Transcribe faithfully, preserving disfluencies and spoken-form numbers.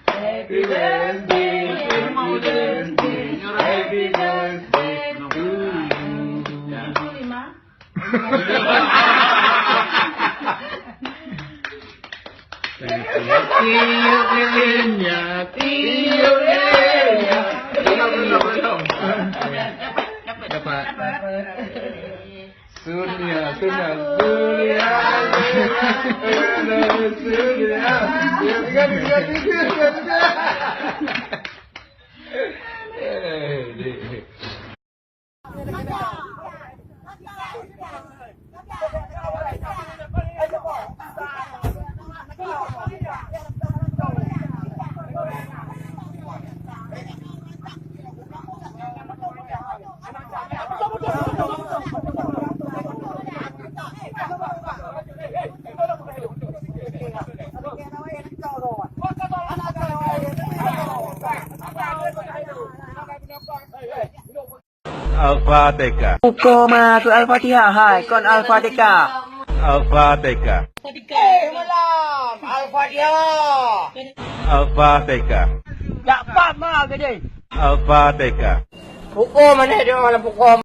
Happy birthday, happy birthday, happy birthday to you. Tiup lilinnya, tiup lilinnya. Dapat. Sunia, sunia, sunia, sunia. Al-Fatihah. Buka masuk Al-Fatihah, hai, kon Al-Fatihah. Al-Fatihah. Eh, malam. Al-Fatihah. Al-Fatihah. Tak pat ma gede. Al-Fatihah. Pukul mana dia malam pukul?